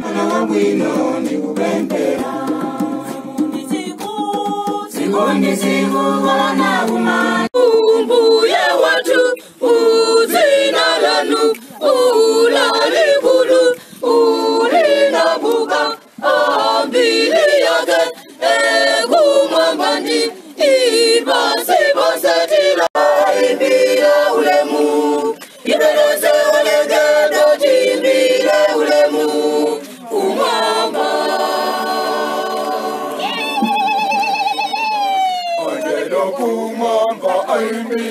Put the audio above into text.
Wabwino ndikupempera Mbuye watu uzina lanu ulalikulu ulinabuka ambili yake ekumwambani ibasibosetila imbile ulemu ibeleze olegedo timbile ulemu kumwamba. Kumwamba aimbi.